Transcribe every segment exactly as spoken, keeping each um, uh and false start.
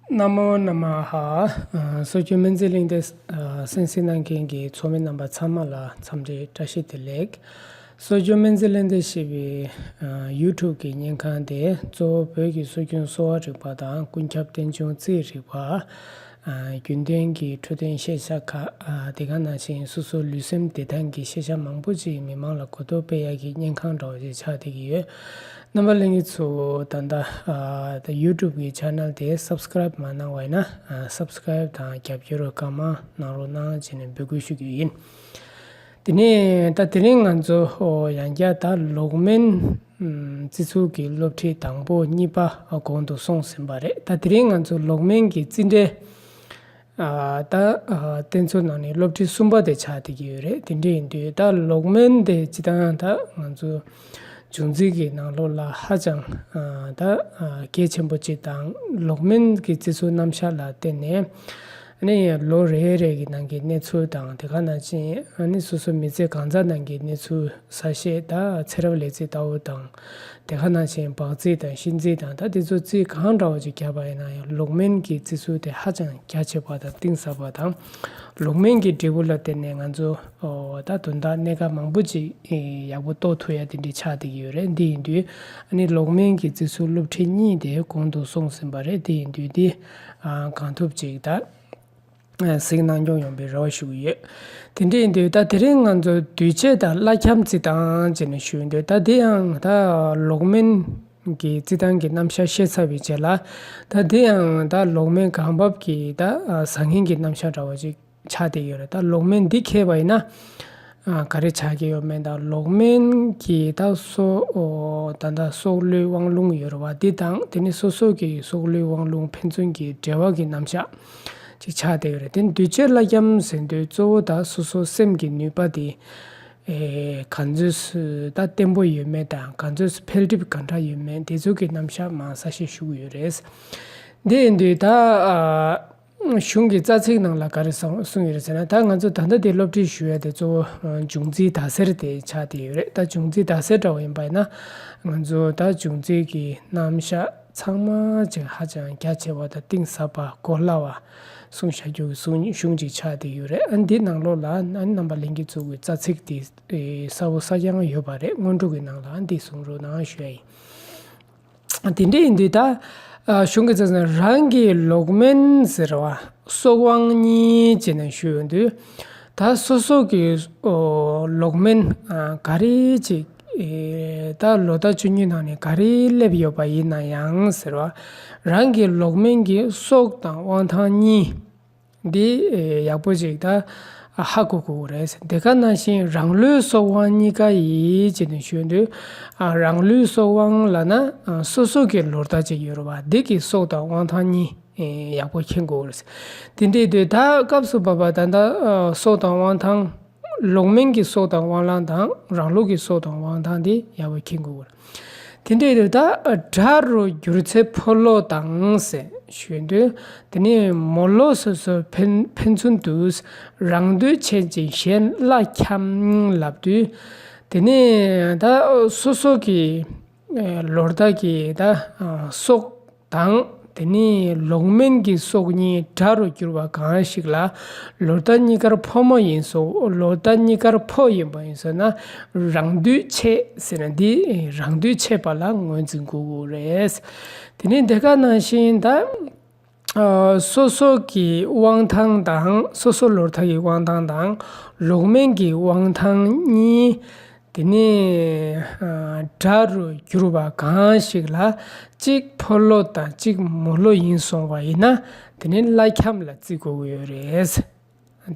ན་མོ་ན་མ་ཧ། སྲོལ་རྒྱུན་སྨན་རྩིས་གླེང་སྟེགས་གསན་གཟིགས་གནང་མཁན་གྱི་ཚོགས་མི་རྣམ་པ་ཚང་མ་ལ་འཚམས་འདྲི་བཀྲ་ཤིས་བདེ་ལེགས། སྲོལ་རྒྱུན་སྨན་རྩིས་གླེང་སྟེགས་ཞེས་པའི་ཡུ་ཊུབ་ཀྱི་བརྙན་ཁང་དེ་གཙོ་བོ་བོད་ཀྱི་སྲོལ་རྒྱུན་གསོ་བ་རིག་པ་དང་ཀུན་ཁྱབ་རྟེན་འབྱུང་རྩིས་རིག་པ། རྒྱུན་ལྡན་གྱི་འཕྲོད་བསྟེན་ཤེས་བྱ་ཁག་དེ་ག་ནང་བཞིན་སོ་སོའི་ལུས་སེམས་བདེ་ཐང་གི་ཤེས་བྱ་མང་པོ་ཅིག་མི་མང་ལ་གོ་རྟོགས་སྤེལ་ཡག་གི་བརྙན་ཁང་འདྲ་བོ་ཅིག་ཆགས་བསྡད་ཀྱི་ཡོད། རྣམ་པ་ལྷན་རྒྱས་ཚོ་ད་ལྟ་ཡུ་ཊུབ་ཀྱི་ཆེ་ནལ་དེ་སབ་སི་ཀ་རེབ་མ་གནང་བ་ཡིན་ན་སབ་སི་ཀ་རེབ་དང་རྒྱབ་སྐྱོར་གང་མང་གནང་རོགས་གནང་བྱས་ནས་འབོད་སྐུལ་ཞུ་རྒྱུ་ཡིན། དེ་ནས་ད་དེ་རིང་ང་ཚོ་ཡང་བསྐྱར་ད་ལོག་སྨན་རྩིས་ཚུལ་གྱི་སློབ་ཁྲིད་དང་པོ་གཉིས་པ་གོང་དུ་སོང་ཟིན་པ་རེད། ད་དེ་རིང་ང་ཚོ་ལོག་སྨན་གྱི་རྩིས་འབྲས་ད་བསྟན་ཚུལ་ནང་ནས་སློབ་ཁྲིད་གསུམ་པ་དེ་ཆགས་བསྡད་ཀྱི་ཡོད་རེད། དེ་འདྲ་ཡིན་དུས་ད་ལོག་སྨན་དེ་སྤྱིར་བཏང་ད་ང་ཚོ་འབྱུང་རྩིས་ཀྱི་ནང་ལོགས་ལ་ཧ་ཅང་ད་གལ་ཆེན་པོ་ཅིག་དང་ལོག་སྨན་གྱི་རྩིས་ཚུལ་རྣམ་གཞག་ལ་བརྟེན་ནས། ཨ་ནི་ལོ་རེ་རེ་གི་ནང་གི་གནས་ཚུལ་དང་དེ་ག་ནང་བཞིན་ཨ་ནི་སོ་སོ་མི་ཚེ་གང་ཟག་ནང་གི་གནས་ཚུལ་གསལ་བཤད་དང་ཚེ་རབས་ལས་ཚིགས་ལྟ་བུ་དང་དེ་ག་ནང་བཞིན་བག་རྩིས་དང་གཤིན་རྩིས་དང་ད་དེ་ཚོ་རྩིས་གང་འདྲ་བ་ཅིག་བརྒྱབ་པ་ཡིན་ན་ཡང་ལོག་སྨན་གྱི་རྩིས་ཚུལ་དེ་ཧ་ཅང་རྒྱ་ཆེ་བ་དང་གཏིང་ཟབ་པ་དང་ལོག་སྨན་གྱི་འབྲས་བུ་ལ་བརྟེན་ནས་ང་ཚོ་ད་དོན་དག་གནད་འགག་མང་པོ་ཅིག་ཡག་པོ་རྟོགས་ཐུབ་ཡ་དེ་འདྲ་ཆགས་བསྡད་ཀྱི་ཡོད་རེད། འདི་ཡིན་དུས་ཨ་ནི་ལོག་སྨན་གྱི་རྩིས་ཚུལ་སློབ་ཁྲིད་གཉིས་དེ་གོང་དུ་སོང་ཟིན་པ་རེད། འདི་ཡིན་དུས་འདི་གང་ཐུབ་ཅིག་ད། གཟིགས་གནང་སྐྱོང་ཡོང་བའི་རེ་བ་ཞུ་གི་ཡོད། དེ་འདྲ་ཡིན་དུས་ད་དེ་རིང་ང་ཚོ་འདུས་བྱས་དང་བླ་འཁྱམས་རྩིས་སྟངས་བྱས་ནས་ཞུ་ཡིན་དུས་ད་དེ་ཡང་ད་ལོག་སྨན་གྱི་རྩིས་སྟངས་ཀྱི་རྣམ་གཞག་བཤད་ཚར་བའི་རྗེས་ལ་ད་དེ་ཡང་ད་ལོག་སྨན་གང་བབས་ཀྱི་ད་བཟང་ངན་གྱི་རྣམ་གཞག་འདྲ་བ་ཅིག་ཆགས་བསྡད་ཡོད་རེད། ད་ལོག་སྨན་འདི་འཁྱེར་བ་ཡིན་ན་ག་རེ་ཆགས་ཀྱི་ཡོད་མེད་དང་ལོག་སྨན་གྱི་ད་སོ་ད་ད་སྲོག་བླུའི་དབང་ལུང་ཡོད་རེད་བ། འདི་དང་དེ་ནི་སོ་སོ་གི་སྲོག་བླུའི་དབང་ལུང་ཕན་ཚུན་གྱི་འབྲེལ་བ་གི་རྣམ་གཞག་ཅིག་ཆགས་བསྡད་ཡོད་རེད། དེ་འདུས་བྱས་བླ་འཁྱམས་ཟེར་དུས་གཙོ་བོ་ད་སོ་སོ་སེམས་ཀྱི་ནུས་པ་དེ་ཨེ་ག་ཚོད་སུ་ད་བརྟན་པོ་ཡོད་མེད་དང་ག་ཚོད་སུ་འཕེལ་འགྲིབ་ག་འདྲ་ཡོད་མེད་དེ་ཚོ་གི་རྣམ་གཞག་མང་ས་ཞིག་ཞུ་གི་ཡོད་རེད། དེ་ཡིན་དུས་ད་ཨ་གཞུང་གི་རྩ་ཚིག་ནང་ལ་ག་རེ་གསུངས་གསུངས་ཡོད་རེད་ཟེར་ན་ད་ང་ཚོ་ད་ལྟ་དེ་སློབ་ཁྲིད་ཞུ་ཡ་དེ་གཙོ་བོ་འབྱུང་རྩིས་ཟླ་ཟེར་དེ་ཆགས་བསྡད་ཡོད་རེད། ད་འབྱུང་རྩིས་ཟླ་ཟེར་འདྲ་བོ་ཡིན་པ་ཡིན་ན་ང་ཚོ་ད་འབྱུང་རྩིས་ཀྱི་རྣམ་གཞག་ཚང་མ་ཅིག་ཧ་ཅང་རྒྱ་ཆེ་བ་དང་གཏིང་ཟབ་པ་གོ་སླ་བ་གསུངས་བཞག་རྒྱུ་གི་གཞུང་ཅིག་ཆགས་བསྡད་ཡོད་རེད། ཨ་འདི་ནང་ལོགས་ལ་ཨ་རྣམ་པ་ལྷན་རྒྱས་ཚོ་གི་རྩ་ཚིག་དེ་གསལ་པོ་གསལ་རྐྱང་ཡོད་པ་རེད། སྔོན་འགྲོ་གི་ནང་ལ་ཨ་འདི་གསུང་རོགས་གནང་ཞུ་ཡ་ཡིན། དེ་འདྲ་ཡིན་དུས་ད་གཞུང་གི་རྩ་ཚིག་རང་གི་ལོག་སྨན་ཟེར་བ་སྲོག་དབང་གཉིས་བྱས་ནས་ཞུ་ཡོང་དུས་ད་སོ་སོ་གི་ལོག་སྨན་ག་རེ་ཅིག་ད་ལོ་ཟླ་བཅུ་གཉིས་ནང་ནས་ག་རེ་སླེབས་ཡོད་པ་ཡིན་ན་ཡང་ཟེར་བ་རང་གི་ལོག་སྨན་གྱི་སྲོག་དང་དབང་ཐང་གཉིས། འདི་ཡག་པོ་ཅིག་ད་ཧ་གོ་དགོས་རེད། དེ་ག་ནང་བཞིན་རང་ལུས་སྲོག་དབང་གཉིས་ཀ་ཡིས་བྱས་ནས་ཞུ་དུས་རང་ལུས་སྲོག་དབང་ལབ་ན་སོ་སོ་གི་ལོ་ཟླ་ཅིག་ཡོད་རེད་བ། འདི་གི་སྲོག་དང་དབང་ཐང་གཉིས་ཡག་པོ་མཁྱེན་དགོས་རེད། དེ་འདྲའི་དུས་ད་སྐབས་སུ་བབ་པ་ད་ལྟ་སྲོག་དང་དབང་ཐང་། ལོག་སྨན་གྱི་སྲོག་དང་དབང་ལུང་དང་རང་ལུགས་ཀྱི་སྲོག་དང་དབང་ཐང་དེ་ཡག་པོ་མཁྱེན་དགོས་རེད། དེ་འདྲའི་དུས་ད་དགྲ་རུ་གྱུར་ཚེ་ཕོ་ལོ་དང་ཟེར་ཞུས་དུས་དེ་ནས་མོ་ལོ་སོ་སོ་ཕན་ཕན་ཚུན་དུ་རང་འདོད་ཆེན་ཅིང་གཞན་བླ་འཁྱམས་ལབ་དུས་དེ་ནས་ད་སོ་སོ་གི་ལོ་ཟླ་གི་ད་སྲོག་དང་དེ་ནས་ལོག་སྨན་གྱི་སྲོག་གཉིས་དགྲ་རུ་གྱུར་པ་གང་ཞིག་ལ་ལོ་ཟླ་གཉིས་ཀར་ཕོ་མོ་ཡིན་སོང་། ལོ་ཟླ་གཉིས་ཀར་ཕོ་ཡིན་པ་ཡིན་སོང་ན་རང་འདོད་ཆེ་ཟེར་ན་འདི་རང་འདོད་ཆེ་བ་ལ་ངོས་འཛིན་དགོས་ཀྱི་རེད། དེ་ནས་དེ་ག་ནང་བཞིན་ད་སོ་སོ་གི་དབང་ཐང་དང་སོ་སོ་ལོ་ཟླ་གི་དབང་ཐང་དང་ལོག་སྨན་གྱི་དབང་ཐང་གཉིས། དེ་ནས་དགྲ་རུ་གྱུར་པ་གང་ཞིག་ལ་གཅིག་ཕོ་ལོ་དང་གཅིག་མོ་ལོ་ཡིན་སོང་བ་ཡིན་ན་དེ་ནི་བླ་འཁྱམས་ལ་བརྩི་དགོས་ཀྱི་ཡོད་རེད།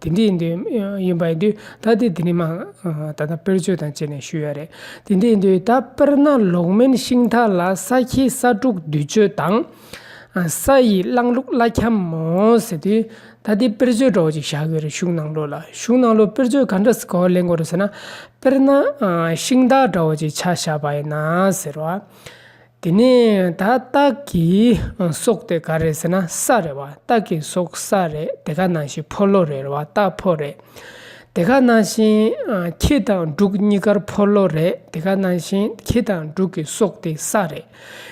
དེ་འདྲ་ཡིན་དུས་ཡིན་པ་ཡིན་དུས་ད་དེ་དེ་ནི་མ་ད་ལྟ་དཔེར་བརྗོད་དང་བཅས་ནས་ཞུ་ཡ་རེད། དེ་འདྲ་ཡིན་དུས་ད་དཔེར་ན་ལོག་སྨན་ཤིང་རྟ་ལ་ས་ཁྱི་ས་འབྲུག་བདུད་གཅོད་དང་། ས་ཡི་གླང་ལུག་བླ་འཁྱམ་མོ་ཟེར་དུས་ད་དེ་དཔེར་བརྗོད་འདྲ་བོ་ཅིག་བཞག་གི་རེད། གཞུང་ནང་ལོགས་ལ་གཞུང་ནང་ལོགས་དཔེར་བརྗོད་ག་འདྲ་གོ་བ་ལེན་དགོས་རེད་ཟེར་ན། དཔེར་ན་ཤིང་རྟ་འདྲ་བོ་ཅིག་ཆ་བཞག་པ་ཡིན་ན་ཟེར་བ། དེ་ནས་ད་སྟག་གི་སྲོག་དེ་ག་རེད་ཟེར་ན་ས་རེད་བ། སྟག་གི་སྲོག་ས་རེད། དེ་ག་ནང་བཞིན་ཕོ་ལོ་རེད་བ། སྟག་ཕོ་རེད། དེ་ག་ནང་བཞིན་ཁྱི་དང་འབྲུག་གཉིས་ཀར་ཕོ་ལོ་རེད། དེ་ག་ནང་བཞིན་ཁྱི་དང་འབྲུག་གི་སྲོག་དེ་ས་རེད།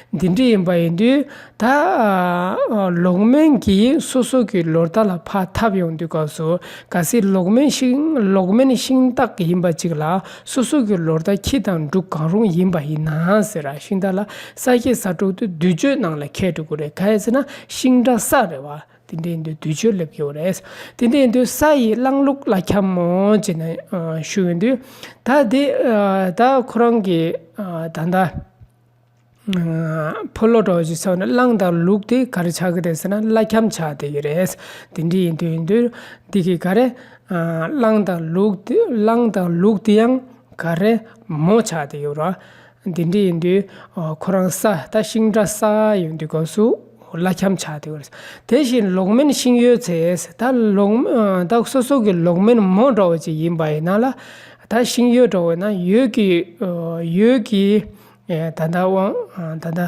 འདི་འདྲ་ཡིན་པ་ཡིན་དུས་ད་ ལོག་མེན་གྱིས་སོ་སོ་གི་ལོ་རྟགས་ལ་ཕར་འཐབ་ཡོང་དུས་སྐབས་སུ། གལ་སྲིད་ལོག་མེན་ཤིང་ལོག་མེན་ཤིང་རྟགས་ཡིན་པ་ཅིག་ལ་སོ་སོ་གི་ལོ་རྟགས་ཁྱི་དང་འབྲུག་གང་རུང་ཡིན་པ་ཡིན་ན་ཟེར་ར། ཤིང་རྟ་ལ་ས་ཁྱི་ས་འབྲུག་དེ་བསྡུས་བརྗོད་ནང་ལ་འཁེལ་འགྲོ་གི་རེད། ག་རེ་ཟེར་ན་ཤིང་རྟ་ས་རེད་བ། དེ་འདྲ་ཡིན་དུས་བསྡུས་བརྗོད་སླེབས་ཀྱི་ཡོད་རེད། དེ་འདྲ་ཡིན་དུས་ས་ཡི་གླང་ལུག་ལ་འཁྱམ་མོ་བྱས་ནས་ཞུ་ཡོང་དུས། ད་དེ་ད་ཁོ་རང་གི་ད་ལྟ་ཕོ་ལོ་འདྲ་བོ་ཅིག་ཟེར་བ་ན་གླང་དང་ལུག་དེ་ག་རེ་ཆགས་ཀྱི་རེད་ཟེར་ན་ལ་འཁྱམ་ཆགས་བསྡད་ཀྱི་རེད། དེ་འདྲ་ཡིན་དུས་ཡིན་དུས་འདི་གི་ག་རེ་གླང་དང་ལུག་དེ་གླང་དང་ལུག་དེ་ཡང་ག་རེ་མོ་ཆགས་བསྡད་ཡོད་ར། འདི་འདྲ་ཡིན་དུས་ཁོ་རང་ས་ད་ཤིང་རྟ་ས་ཡོང་དུས་སྐབས་སུ་ལ་འཁྱམ་ཆགས་བསྡད་ཡོད་རེད། དེ་བཞིན་ལོག་མེན་ཤིང་ཡོས་ཚེ་ད་ལོག་ད་སོ་སོ་གི་ལོག་མེན་མོ་འདྲ་བོ་ཅིག་ཡིན་པ་ཡིན་ན་ལ། ད་ཤིང་ཡོས་འདྲ་བོ་ཡིན་ན་ཡོས་ཀྱི་ཡོས་ཀྱི་ད་ལྟ་དབང་ད་ལྟ་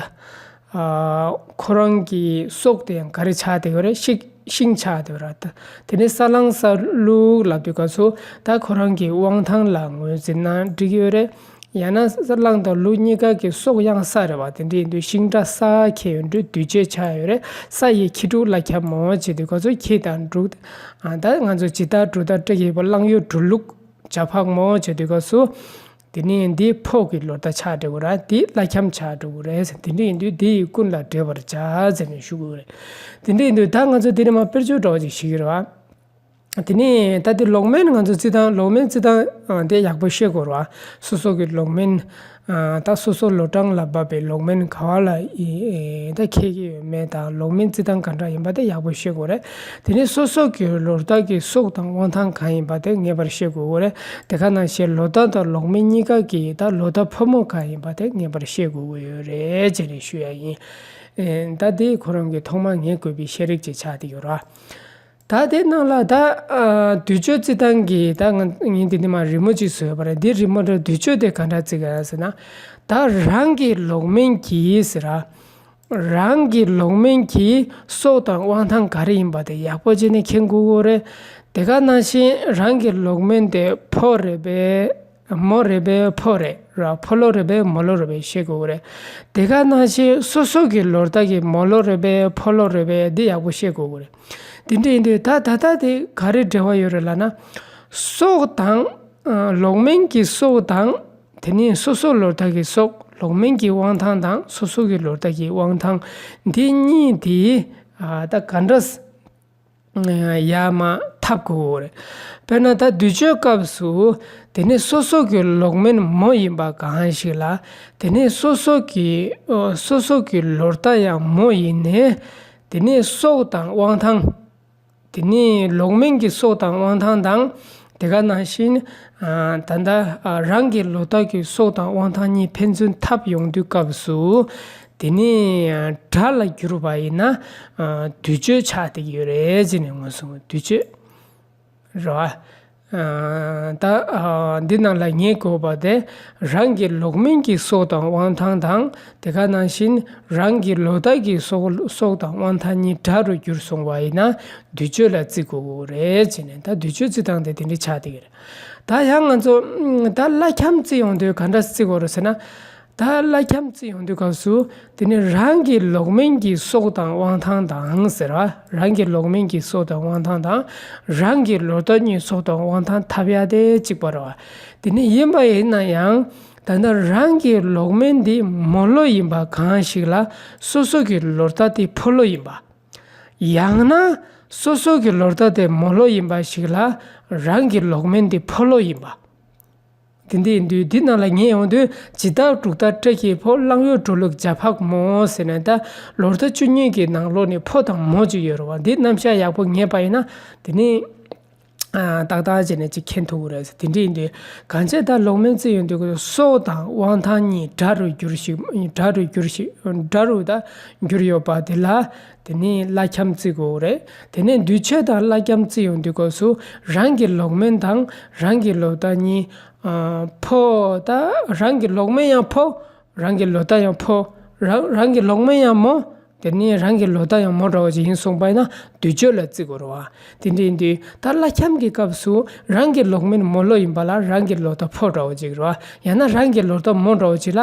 ཁོ་རང་གི་སྲོག་དེ་ཡང་ག་རེ་ཆགས་བསྡད་ཡོད་རེད། ཤིག་ཤིང་ཆགས་བསྡད་ཡོད་རེད། དེ་ནས་ས་གླང་ས་ལུག་ལབ་དུས་སྐབས་སུ་ད་ཁོ་རང་གི་དབང་ཐང་ལ་ངོས་འཛིན་ན་འགྲིག་གི་ཡོད་རེད། ཡང་ན་ས་གླང་དང་ལུག་གཉིས་ཀ་གི་སྲོག་ཡང་ས་རེད་བ། དེ་འདྲ་ཡིན་དུས་ཤིང་རྟ་ས་ཁྱེར་ཡོང་དུས་བསྡུས་བརྗོད་ཆགས་ཡོད་རེད། ས་ཡི་ཁྱི་འབྲུག་ལ་འཁྱམ་མོ་བྱེད་དུས་སྐབས་སུ་ཁྱི་དང་འབྲུག་ད་ང་ཚོ་ཇི་ལྟར་འབྲུག་ལྟར་སྤྲེལ་གྱི་བུ་གླང་ཡུལ་འབྲུག་ལུག་བྱ་ཕག་མོ་བྱེད་དུས་སྐབས་སུ། དེ་ནས་འདི་ཕོ་གི་ལོ་རྟགས་ཆགས་འགྲོ་གི་ར། འདི་ལ་འཁྱམ་ཆགས་འགྲོ་གི་རེད། དེ་འདྲ་ཡིན་དུས་འདི་ཡི་ཀུན་ལ་འགྲེལ་བར་བྱ་ཟེར་ནས་ཞུ་གི་རེད། དེ་འདྲ་ཡིན་དུས་ད་ང་ཚོ་འདི་ནས་མ་དཔེར་བརྗོད་འདྲ་བོ་ཅིག་ཞིག་རེད་བ། དེ་ནས་ད་འདི་ལོག་མེན་ང་ཚོ་རྩི་སྟངས་ལོག་མེན་རྩི་སྟངས་དེ་ཡག་པོ་ཤེས་དགོས་རེད་བ། སོ་སོ་གི་ལོག་མེན་ད་སོ་སོ་ལོ་གྲངས་ལ་བབས་པའི་ལོག་མེན་ག་བ་ལ་ད་འཁེལ་གྱི་ཡོད་མེད་དང་ལོག་མེན་རྩི་སྟངས་ག་འདྲ་ཡིན་པ་དེ་ཡག་པོ་ཤེས་དགོས་རེད། དེ་ནས་སོ་སོ་གི་ལོ་རྟགས་ཀྱི་སྲོག་དང་དབང་ཐང་གང་ཡིན་པ་དེ་ངེས་པར་ཤེས་དགོས་ཀྱི་ཡོད་རེད། དེ་ག་ནང་བཞིན་ལོ་རྟགས་དང་ལོག་མེན་གཉིས་ཀ་གི་ད་ལོ་རྟགས་ཕོ་མོ་གང་ཡིན་པ་དེ་ངེས་པར་ཤེས་དགོས་ཀྱི་ཡོད་རེད་ཅེས་ནས་ཞུ་ཡ་ཡིན། ཨེ། ད་དེ་ཁོ་རང་གི་ཐོག་མ་ངེས་དགོས་པའི་ཤེས་རིག་ཅིག་ཆགས་བསྡད་ཡོད་རེད། ད་དེ་ནང་ལ་ད་ཨ་བསྡུས་བརྗོད་རྩི་སྟངས་ཀྱི་ད་ང་ངས་འདི་ནས་མར་རི་མོ་ཅིག་བཟོས་པ་རེད། འདི་རི་མོ་འདྲ་བསྡུས་བརྗོད་དེ་ག་འདྲ་བརྩི་གི་ཡོད་ཟེར་ན། ད་རང་གི་ལོག་མེན་གྱིས་ཟེར་ར། རང་གི་ལོག་མེན་གྱི་སྲོག་དང་དབང་ཐང་ག་རེ་ཡིན་པ་དེ་ཡག་པོ་བྱས་ནས་མཁྱེན་དགོས་ཀྱི་རེད། དེ་ག་ནང་བཞིན་རང་གི་ལོག་མེན་དེ་ཕོ་རེད་པས་མོ་རེད་པས་ཕོ་རེད་ར། ཕོ་ལོ་རེད་པས་མོ་ལོ་རེད་པས་ཤེས་དགོས་ཀྱི་རེད། དེ་ག་ནང་བཞིན་སོ་སོ་གི་ལོ་རྟགས་ཀྱི་མོ་ལོ་རེད་པས་ཕོ་ལོ་རེད་པས་འདི་ཡག་པོ་ཤེས་དགོས་ཀྱི་རེད། དེ་འདྲ་ཡིན་དུས་ད་ད་ལྟ་དེ་ག་རེ་འབྲེལ་བ་ཡོད་རེད་ལབ་ན། སྲོག་དང་ལོག་མེན་གྱི་སྲོག་དང་། དེ་ནས་སོ་སོ་ལོ་རྟགས་ཀྱི་སྲོག་ལོག་མེན་གྱི་དབང་ཐང་དང་སོ་སོ་གི་ལོ་རྟགས་ཀྱི་དབང་ཐང་འདི་གཉིས་དེ་ད་ག་འདྲ་ཡར་མར་འཐབ་དགོས་རེད། དཔེར་ན་ད་བསྡུས་བརྗོད་སྐབས་སུ་དེ་ནས་སོ་སོ་གི་ལོག་མེན་མོ་ཡིན་པ་གང་ཞིག་ལ། དེ་ནས་སོ་སོ་གི་སོ་སོ་གི་ལོ་རྟགས་ཡང་མོ་ཡིན་ནས། དེ་ནས་སྲོག་དང་དབང་ཐང་། དེ་ནས་ལོག་མེན་གྱི་སྲོག་དང་དབང་ཐང་དང་། དེ་ག་ནང་བཞིན་ད་ལྟ་རང་གི་ལོ་རྟགས་ཀྱི་སྲོག་དང་དབང་ཐང་གཉིས་ཕན་ཚུན་འཐབ་ཡོང་དུས་སྐབས་སུ། དེ་ནས་སྒྲ་ལ་བསྒྱུར་བ་ཡིན་ན་བསྡུས་བརྗོད་ཆགས་བསྡད་ཀྱི་ཡོད་རེད་ཅེས་ནས་ངོས་བཟུང་བ་བསྡུས་བརྗོད་རེད་བ། ད་འདི་ནང་ལ་ངེས་དགོས་པ་དེ་རང་གི་ལོག་མེན་གྱི་སྲོག་དང་དབང་ཐང་དང་། དེ་ག་ནང་བཞིན་རང་གི་ལོ་རྟགས་ཀྱི་སྲོག་སྲོག་དང་དབང་ཐང་གཉིས་སྒྲ་རུ་བསྒྱུར་སོང་བ་ཡིན་ན་བསྡུས་བརྗོད་ལ་བརྩི་དགོས་རེད་ཅེས་ནས། ད་བསྡུས་བརྗོད་བརྩི་སྟངས་དེ་དེ་འདྲ་ཆགས་བསྡད་ཀྱི་རེད། ད་ཡང་ང་ཚོ་ད་ལ་འཁྱམ་བརྩི་ཡོང་དུས་ག་འདྲ་བརྩི་དགོས་རེད་ཟེར་ན། ད་ལ་འཁྱམ་བརྩི་ཡོང་དུས་སྐབས་སུ་དེ་ནི་རང་གི་ལོག་མེན་གྱི་སྲོག་དང་དབང་ཐང་དང་ཟེར་བ། རང་གི་ལོག་མེན་གྱི་སྲོག་དང་དབང་ཐང་དང་། རང་གི་ལོ་རྟགས་གཉིས་སྲོག་དང་དབང་ཐང་འཐབ་ཡ་དེ་གཅིག་པ་རེད་བ། དེ་ནི་ཡིན་པ་ཡིན་ན་ཡང་ད་ལྟ་རང་གི་ལོག་མེན་འདི་མོ་ལོ་ཡིན་པ་གང་ཞིག་ལ་སོ་སོ་གི་ལོ་རྟགས་དེ་ཕོ་ལོ་ཡིན་པ། ཡང་ན་སོ་སོ་གི་ལོ་རྟགས་དེ་མོ་ལོ་ཡིན་པ་ཞིག་ལ་རང་གི་ལོག་མེན་དེ་ཕོ་ལོ་ཡིན་པ། དེ་འདྲ་ཡིན་དུས་འདི་ནང་ལ་ངེས་ཡོང་དུས་ཇི་ལྟར་འབྲུག་ལྟར་སྤྲེལ་གྱི་ཕོ། གླང་ཡུལ་འབྲུག་ལུག་བྱ་ཕག་མོ་ཟེར་ནས། ད་ལོ་རྟགས་བཅུ་གཉིས་ཀྱི་ནང་ལོགས་ནས་ཕོ་དང་མོ་གཅིག་ཡོད་རེད་བ། འདི་རྣམ་གཞག་ཡག་པོ་ངེས་པ་ཡིན་ན་དེ་ནི་ཨ་ཏག་ཏག་བྱས་ནས་ཅིག་མཁྱེན་ཐུབ་ཀྱི་རེད། དེ་འདྲ་ཡིན་དུས་གང་བྱས་ད་ལོག་མེན་བརྩི་ཡོང་དུས་སྲོག་དང་དབང་ཐང་གཉིས་སྒྲ་རུ་བསྒྱུར་ཞིག་སྒྲ་རུ་བསྒྱུར་ཞིག་སྒྲ་རུ་ད་བསྒྱུར་ཡོད་པ་དེ་ལ་དེ་ནི་ལ་འཁྱམ་བརྩི་དགོས་རེད། དེ་ནས་བསྡུས་བརྗོད་དང་ལ་འཁྱམ་བརྩི་ཡོང་དུས་སྐབས་སུ་རང་གི་ལོག་མེན་དང་རང་གི་ལོ་རྟགས་གཉིས། ཨ། ཕོ། ད་རང་གི་ལོག་མེན་ཡང་ཕོ། རང་གི་ལོ་རྟགས་ཡང་ཕོ། རང་རང་གི་ལོག་མེན་ཡང་མོ། དེ་ནས་རང་གི་ལོ་ཟླ་ཡང་མོ་འདྲ་བོ་ཅིག་ཡིན་སོང་པ་ཡིན་ན་དུས་མཆོད་ལ་བརྩི་དགོས་རེད་བ། དེ་འདྲ་ཡིན་དུས་ད་བླ་འཁྱམས་ཀྱི་སྐབས་སུ་རང་གི་ལོག་མིན་མོ་ལོ་ཡིན་པ་ལ་རང་གི་ལོ་ཟླ་ཕོ་འདྲ་བོ་ཅིག་རེད་བ། ཡང་ན་རང་གི་ལོ་ཟླ་མོ་འདྲ་བོ་ཅིག་ལ།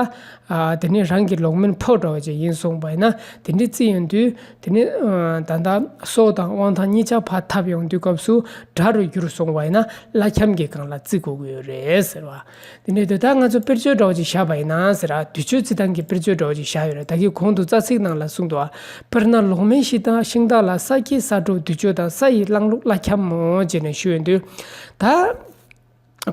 ཨ། དེ་ནས་རང་གི་ལོག་མིན་ཕོ་འདྲ་བོ་ཅིག་ཡིན་སོང་པ་ཡིན་ན་དེ་འདྲ་བརྩི་ཡོང་དུས་དེ་ནས་ཨ། ད་ལྟ་སྲོག་དང་དབང་ཐང་གཉིས་ཆ་ཕར་འཐབ་ཡོང་དུས་སྐབས་སུ་དགྲ་རུ་གྱུར་སོང་པ་ཡིན་ན་བླ་འཁྱམས་ཀྱི་སྒང་ལ་བརྩི་དགོས་ཀྱི་ཡོད་རེད་ཟེར་བ། དེ་ནས་དེ་ལྟར་ང་ཚོ་དཔེར་བརྗོད་འདྲ་བོ་ཅིག་བཞག་པ་ཡིན་ན་ཟེར་ར། དུས་མཆོད་རྩི་སྟངས་ཀྱི་དཔེར་བརྗོད་འདྲ་བོ་ཅིག་བཞག་ཡོད་རེད། ད་གིན་གོང་དུ་རྩ་ཚིག་ནང་ལ་གསུངས་འདུག་བ། དཔེར་ན་ལོག་མིན་ཤིང་རྟ་ཤིང་རྟ་ལ། ས་ཁྱི་ས་འབྲུག་དུས་མཆོད་དང་། ས་ཡི་གླང་ལུག་བླ་འཁྱམ་མོ་ཅེས་ནས་ཞུས་ཡོང་དུས། ད་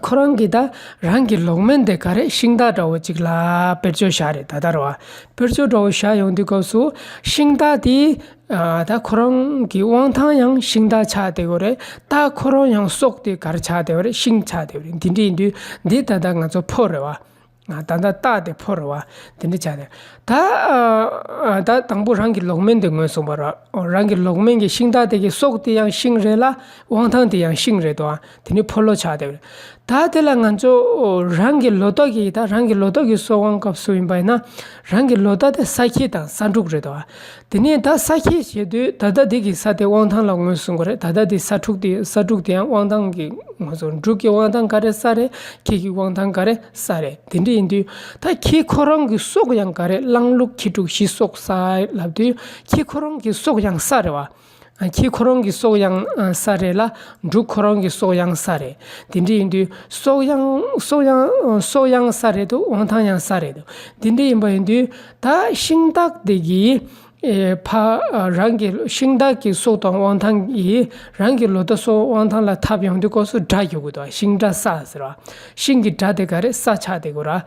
ཁོ་རང་གིས་ད་རང་གི་ལོག་མིན་དེ་ག་རེ་ཤིང་རྟ་འདྲ་བོ་ཅིག་ལ་དཔེར་བརྗོད་བཞག་རེད། ད་ལྟ་རེད་བ། དཔེར་བརྗོད་འདྲ་བོ་བཞག་ཡོང་དུས་སྐབས་སུ་ཤིང་རྟ་དེ། ཨ། ད་ཁོ་རང་གི་དབང་ཐང་ཡང་ཤིང་རྟ་ཆགས་བསྡད་ཡོད་རེད། ད་ཁོ་རང་ཡང་སྲོག་དེ་ག་རེ་ཆགས་བསྡད་ཡོད་རེད། ཤིང་ཆགས་བསྡད་ཡོད་རེད། འདི་འདྲ་ཡིན་དུས་འདི་ད་ལྟ་ང་ཚོ་ཕོ་རེད་བ། ཨ། ད་ལྟ་རྟ་དེ་ཕོ་རེད་བ། འདི་འདྲ་ཆགས་བསྡད། ད། ཨ། ད་དང་པོ་རང་གི་ལོག་མིན་དེ་ངོས་བཟུང་བ་རེད། རང་གི་ལོག་མིན་གྱི་ཤིང་རྟ་དེ་གི་སྲོག་དེ་ཡང་ཤིང་རེད་ལ་དབང་ཐང་དེ་ཡང་ཤིང་རེད་དོ། དེ་ནི་ཕོ་ལོ་ཆགས་བསྡད་ཡོད་རེད། ད་དེ་ལ་ང་ཚོ་རང་གི་ལོ་ཏོག་གི། ད་རང་གི་ལོ་ཏོག་གི་སྲོག་དབང་སྐབས་སུ་ཡིན་པ་ཡིན་ན་རང་གི་ལོ་ཟླ་དེ་ས་ཁྱི་དང་ས་འབྲུག་རེད་དོ། དེ་ནས་ད་ས་ཁྱི་ཞེས་དུས་ད་ལྟ་འདི་གི་ས་དེ་དབང་ཐང་ལ་ངོས་བཟུང་གི་རེད། ད་ལྟ་འདི་ས་འབྲུག་དེ་ས་འབྲུག་དེ་ཡང་དབང་ཐང་གི་ངོས་བཟུང་། འབྲུག་གི་དབང་ཐང་ག་རེ་ས་རེད། ཁྱི་གི་དབང་ཐང་ག་རེ་ས་རེད། དེ་འདྲ་ཡིན་དུས་ད་ཁྱི་ཁོ་རང་གི་སྲོག་ཡང་ག་རེ། གླང་ལུག་ཁྱི་འབྲུག་བཞི་སྲོག་ས་ལབ་དུས་ཁྱི་ཁོ་རང་གི་སྲོག་ཡང་ས་རེད་བ། ཨ། ཁྱི་ཁོ་རང་གི་སྲོག་ཡང་ས་རེད་ལ་འབྲུག་ཁོ་རང་གི་སྲོག་ཡང་ས་རེད། དེ་འདྲ་ཡིན་དུས་སྲོག་ཡང་སྲོག་ཡང་སྲོག་ཡང་ས་རེད་འདུག་དབང་ཐང་ཡང་ས་རེད་འདུག་དེ་འདྲ་ཡིན་པ་ཡིན་དུས་ད་ཤིང་རྟ་དེ་གིས། ཨེ། ཕ། ཨ། རང་གི་ཤིང་རྟ་གི་སྲོག་དང་དབང་ཐང་གིས་རང་གི་ལོ་ཟླ་སྲོག་དབང་ཐང་ལ་འཐབ་ཡོང་དུས་སྐབས་སུ་དགྲ་གྱུར་གི་འདུག་ཤིང་དགྲ་ས་ཟེར་བ། ཤིང་གི་དགྲ་དེ་ག་རེ། ས་ཆགས་བསྡད་ཀྱི་ཡོད་རེད།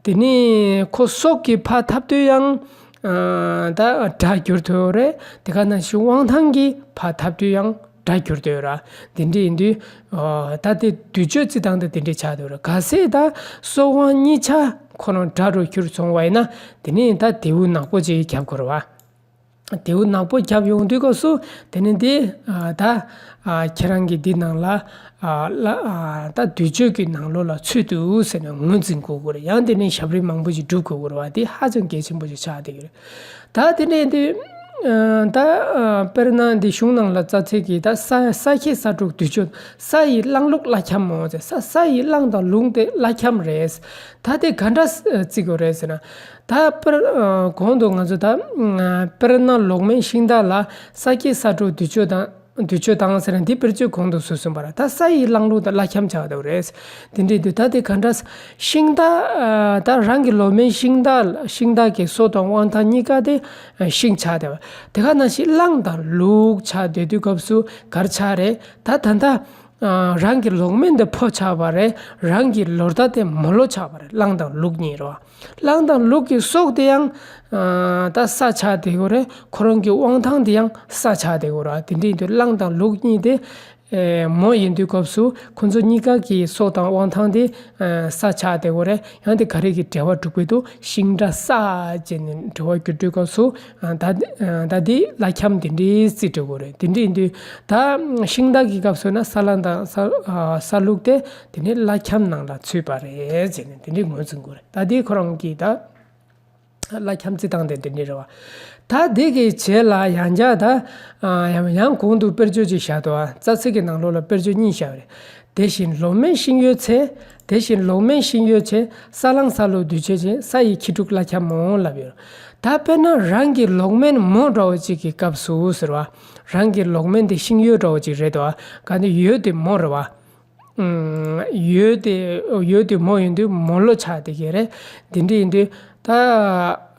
དེ་ནས་ཁོ་སྲོག་གི་ཕར་འཐབ་དུས་ཡང་། ཨ། ད་དགྲ་གྱུར་ཐུབ་ཡོད་རེད། དེ་ག་ནང་བཞིན་དབང་ཐང་གི་ཕར་འཐབ་དུས་ཡང་དགྲ་གྱུར་ཐུབ་ཡོད་རེད། དེ་འདྲ་ཡིན་དུས། ཨ། ད་དེ་དུས་མཆོད་རྩི་སྟངས་དེ་དེ་འདྲ་ཆགས་ཐུབ་ཡོད་རེད། གལ་སྲིད་ད་སྲོག་དབང་གཉིས་ཆ་ཁོ་རང་དགྲ་རུ་གྱུར་སོང་བ་ཡིན་ན་དེ་ནས་ད་དེའུ་ནག་པོ་ཅིག་རྒྱབ་དགོས་རེད་བ། དེའུ་ནག་པོ་རྒྱབ་ཡོང་དུས་སྐབས་སུ་དེ་ནི་འདི། ཨ། ད། ཨ། ཁྱེད་རང་གིས་འདི་ནང་ལ། ཨ། ལ། ཨ། ད་དུས་མཆོད་ཀྱི་ནང་ལོགས་ལ་ཚུད་འདུག་ཟེར་ནས་ངོས་འཛིན་དགོས་ཀྱི་རེད། ཡང་དེ་ནས་ཞབས་རིམ་མང་པོ་ཞིག་སྒྲུབ་དགོས་ཀྱི་རེད་བ། དེ་ཧ་ཅང་གལ་ཆེན་པོ་ཞིག་ཆགས་བསྡད་ཀྱི་རེད། ད་དེ་ནས་འདི། ཨ། ད། ཨ། དཔེར་ན་འདི་གཞུང་ནང་ལ་རྩ་ཚིག་གི་ད་ས། ས་ཁྱི་ས་འབྲུག་དུས་མཆོད། ས་ཡི་གླང་ལུག་བླ་འཁྱམ་མོ་ཟེར། ས། ས་ཡི་གླང་དང་ལུག་དེ་བླ་འཁྱམ་རེད། ད་དེ་ག་འདྲ་བརྩི་དགོས་རེད་ཟེར་ན། ད་དཔེར། ཨ། གོང་དུ་ང་ཚོ་ད། ཨ། དཔེར་ན་ལོག་མིན་ཤིང་རྟ་ལ་ས་ཁྱི་ས་འབྲུག་དུས་མཆོད་དང་། དུས་མཆོད་དང་ཟེར་ན་འདི་དཔེར་བརྗོད་གོང་དུ་སུ་གསུངས་པ་རེད། ད་ས་ཡི་གླང་ལུག་དང་བླ་འཁྱམ་ཆགས་འདུག་རེད། དེ་འདྲ་དུས་ད་དེ་ག་འདྲ། ཤིང་རྟ། ཨ། ད་རང་གི་ལོག་མིན་ཤིང་རྟ། ཤིང་རྟ་གི་སྲོག་དང་དབང་ཐང་གཉིས་ཀ་དེ་ཤིང་ཆགས་བསྡད་པ། དེ་ག་ནང་བཞིན་གླང་དང་ལུག་ཆགས་བསྡད་དུས་སྐབས་སུ་ག་རེ་ཆགས་རེད། ད་ད་ལྟ། ཨ། རང་གི་ལོག་མིན་དེ་ཕོ་ཆགས་པ་རེད། རང་གི་ལོ་ཟླ་དེ་མོ་ལོ་ཆགས་པ་རེད། གླང་དང་ལུག་གཉིས་རེད་བ། གླང་དང་ལུག་གི་སྲོག་དེ་ཡང་། ཨ། ད་ས་ཆགས་བསྡད་ཀྱི་ཡོད་རེད། ཁོ་རང་གི་དབང་ཐང་དེ་ཡང་ས་ཆགས་བསྡད་ཀྱི་ཡོད་རེད་བ། དེ་འདྲ་ཡིན་དུས་གླང་དང་ལུག་གཉིས་དེ། ཨེ། མོ་ཡིན་དུས་སྐབས་སུ་ཁོ་ཚོ་གཉིས་ཀ་གི་སྲོག་དང་དབང་ཐང་དེ། ཨ། ས་ཆགས་བསྡད་ཀྱི་ཡོད་རེད། ཡང་དེ་ག་རེ་གི་འབྲེལ་བ་གྲུབ་ཀྱི་འདུག་ཤིང་རྟ་ས་ཅེས་ནས་འབྲེལ་བ་གྱུར་དུས་སྐབས་སུ། ཨ། ད། ཨ། ད་འདི་བླ་འཁྱམ་དེ་འདྲའི་རྩིས་སྤྲོད་དགོས་རེད། དེ་འདྲ་ཡིན་དུས་ད་ཤིང་རྟ་གི་སྐབས་སུ་ན་ས་གླང་དང་ས། ཨ། ས་ལུག་དེ་དེ་ནི་བླ་འཁྱམ་ནང་ལ་ཚུད་པ་རེད་ཟེར་ནས་དེ་འདྲའི་ངོས་འཛིན་དགོས་རེད། ད་འདི་ཁོ་རང་གིས་ད་བླ་འཁྱམ་རྩི་སྟངས་དེ་འདི་འདྲ་རེད་བ། ད་འདི་གི་རྗེས་ལ་ཡང་བསྐྱར་ད། ཨ། ཡང་ཡང་གོང་དུ་དཔེར་བརྗོད་ཅིག་བཞག་འདུག་ཨ། རྩ་ཚིག་གི་ནང་ལོགས་ལ་དཔེར་བརྗོད་གཉིས་བཞག་པ་རེད། དེ་བཞིན་ལོག་མིན་ཤིང་ཡོས་ཚེ། དེ་བཞིན་ལོག་མིན་ཤིང་ཡོས་ཚེ། ས་གླང་ས་ལུག་དུས་མཆོད་ཅིང་། ས་ཡི་ཁྱི་འབྲུག་བླ་འཁྱམ་མོ་ལབ་ཡོད། ད་དཔེར་ན་རང་གི་ལོག་མིན་མོ་འདྲ་བོ་ཅིག་གི་སྐབས་སུ་ཟེར་བ། རང་གི་ལོག་མིན་དེ་ཤིང་ཡོས་འདྲ་བོ་ཅིག་རེད་དོ། ག་ནི་ཡོས་དེ་མོ་རེད་བ། ཨུམ། ཡོས་དེ། ཡོས་དེ་མོ་ཡིན་དུས་མོ་ལོ་ཆགས་བསྡད་ཀྱི་རེད། དེ་འདྲ་ཡིན་དུས་ད།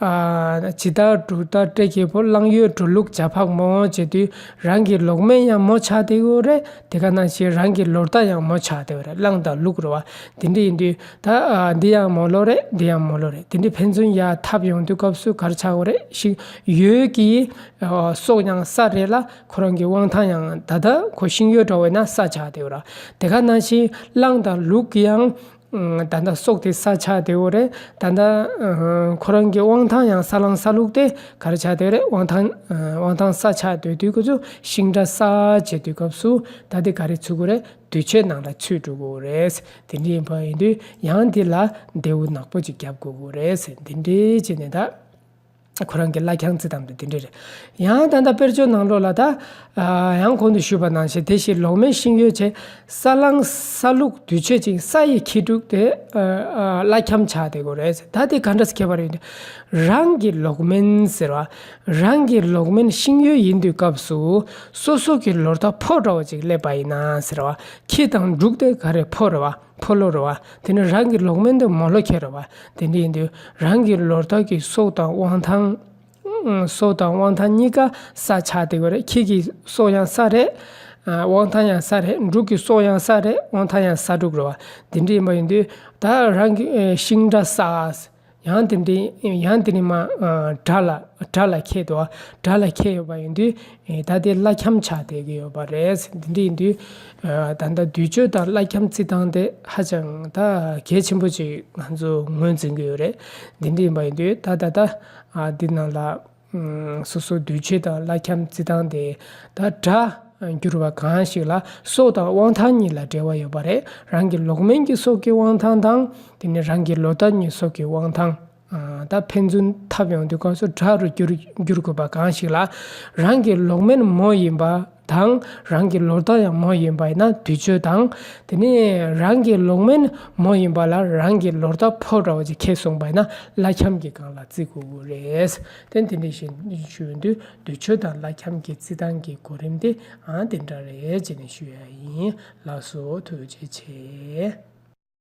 ཨ། ཇི་ལྟར་འབྲུག་ལྟར་སྤྲེལ་གྱི་ཕོ། གླང་ཡོས་འབྲུག་ལུག་བྱ་ཕག་མོ་བྱེད་དུས་རང་གི་ལོག་མིན་ཡང་མོ་ཆགས་བསྡད་ཀྱི་ཡོད་རེད། དེ་ག་ནང་བཞིན་རང་གི་ལོ་ཟླ་ཡང་མོ་ཆགས་བསྡད་ཡོད་རེད། གླང་དང་ལུག་རེད་བ། དེ་འདྲ་ཡིན་དུས་ད། ཨ། འདི་ཡང་མོ་ལོ་རེད། འདི་ཡང་མོ་ལོ་རེད། དེ་འདྲ་ཕན་ཚུན་ཡར་འཐབ་ཡོང་དུས་སྐབས་སུ་ག་རེ་ཆགས་ཡོད་རེད། ཤིང་ཡོས་ཀྱི། ཨ། སྲོག་ཡང་ས་རེད་ལ། ཁོ་རང་གི་དབང་ཐང་ཡང་ད་ལྟ་ཁོ་ཤིང་ཡོས་འདྲ་བོ་ཡིན་ན་ས་ཆགས་བསྡད་ཡོད་རེད། དེ་ག་ནང་བཞིན་གླང་དང་ལུག་གི་ཡང་། ཨ། ད་ལྟ་སྲོག་དེ་ས་ཆགས་བསྡད་ཡོད་རེད། ད་ལྟ། ཨ། ཁོ་རང་གི་དབང་ཐང་ཡང་ས་གླང་ས་ལུག་དེ་ག་རེ་ཆགས་བསྡད་ཡོད་རེད། དབང་ཐང་། ཨ། དབང་ཐང་ས་ཆགས་བསྡད་དུས་ཁོ་ཚོ་ཤིང་རྟ་ས་བྱེད་དུས་སྐབས་སུ་ད་དེ་ག་རེ་ཚུད་དགོས་རེད། དུས་མཆོད་ནང་ལ་ཚུད་འགྲོ་དགོས་རེད། དེ་འདྲ་ཡིན་པ་ཡིན་དུས་ཡང་དེ་ལ་དེའུ་ནག་པོ་ཅིག་རྒྱབ་དགོས་ཀྱི་རེད། དེ་འདྲ་བྱས་ནས་ད། ཁོ་རང་གི་བརླ་འཁྱམ་རྩི་སྟངས་དེ་དེ་འདྲ་རེད། ཡང་ད་ལྟ་དཔེར་བརྗོད་ནང་ལོགས་ལ་ད་ཡང་གོང་དུ་ཞུས་པ་ནང་བཞིན་དེ་བཞིན་ལོག་མེན་ཤིང་ཡོས་ཆེ། ས་ལང་ས་ལུག་དུས་ཆོད་ཅིང་ས་ཡི་ཁྱི་དྲུག་དེ་བརླ་འཁྱམ་ཆགས་བསྡད་དགོས་རེད། ད་དེ་ག་འདྲ་ཁྱད་པར་ཡོད་དེ། རང་གི་ལོག་མེན་ཟེར་བ། རང་གི་ལོག་མེན་ཤིང་ཡོས་ཡིན་དུས་སྐབས་སུ་སོ་སོ་གི་ལོ་ཟླ་ཕོ་འདྲ་བ་ཅིག་སླེབས་པ་ཡིན་ན་ཟེར་བ། ཁྱི་དང་འབྲུག་དེ་ག་རེ་ཕོ་རེད་བ། ཕོ་ལོ་རེད་བ། དེ་ནི་རང་གི་ལོག་མེན་དེ་མོ་ལོ་ཁྱི་རེད་བ། དེ་འདྲ་ཡིན་དུས་རང་གི་ལོ་ཟླ་གི་སྲོག་དང་དབང་ཐང་། སྲོག་དང་དབང་ཐང་གཉིས་ཀ་ས་ཆགས་བསྡད་ཡོད་རེད། ཁྱི་གི་སྲོག་ཡང་ས་རེད། དབང་ཐང་ཡང་ས་རེད། འབྲུག་གི་སྲོག་ཡང་ས་རེད། དབང་ཐང་ཡང་ས་འབྲུག་རེད་བ། དེ་འདྲ་ཡིན་པ་ཡིན་དུས་ད་རང་གི་ཤིང་འདྲ་ས། ཡང་དེ་འདྲའི་ཡང་དེ་ནི་མ་དགྲ་ལ་དགྲ་ལ་ཁྱེད་དོ། དགྲ་ལ་ཁྱེད་ཡོད་པ་ཡིན་དུས་ད་དེ་བརླ་འཁྱམ་ཆགས་བསྡད་ཀྱི་ཡོད་པ་རེད། འདི་འདྲ་ཡིན་དུས་ད་ལྟ་དུས་མཆོད་དང་བརླ་འཁྱམ་རྩི་སྟངས་དེ་ཧ་ཅང་ད་གལ་ཆེན་པོ་ཅིག་ང་ཚོ་ངོས་འཛིན་གྱི་ཡོད་རེད། འདི་འདྲ་ཡིན་པ་ཡིན་དུས་ད་ད་ད་འདི་ནང་ལ་སོ་སོ་དུས་མཆོད་དང་བརླ་འཁྱམ་རྩི་སྟངས་དེ་ད་དགྲ་གྱུར་པ་གང་ཞིག་ལ་སྲོག་དང་དབང་ཐང་གཉིས་ལ་འབྲེལ་བ་ཡོད་པ་རེད། རང་གི་ལོག་མེན་གྱི་སྲོག་གི་དབང་ཐང་དང་དེ་ནི་རང་གི་ལོ་ཟླ་གཉིས་སྲོག་གི་དབང་ཐང་། ད་ཕན་ཚུན་འཐབ་ཡོང་དུས་སྐབས་སུ་དགྲ་རུ་འགྱུར་འགྱུར་དགོས་པ་གང་ཞིག་ལ། རང་གི་ལོག་མེན་མོ་ཡིན་པ་དང་རང་གི་ལོ་ཟླ་ཡང་མོ་ཡིན་པ་ཡིན་ན་དུས་མཆོད་དང་། དེ་ནས་རང་གི་ལོག་མེན་མོ་ཡིན་པ་ལ་རང་གི་ལོ་ཟླ་ཕོ་འདྲ་བོ་ཅིག་ཁྱེར་སོང་པ་ཡིན་ན་བརླ་འཁྱམ་གྱི་སྒང་ལ་བརྩི་དགོས་ཀྱི་རེད། དེ་དེ་འདྲ་བཞིན་ཞུ་ཡོང་དུས་དུས་མཆོད་དང་བརླ་འཁྱམ་གྱི་རྩི་སྟངས་ཀྱི་གོ་རིམ་དེ་ཨང་དེ་འདྲ་རེད་ཅེས་ནས་ཞུ་ཡ་ཡིན། ལགས་སོ། ཐུགས་རྗེ་ཆེ།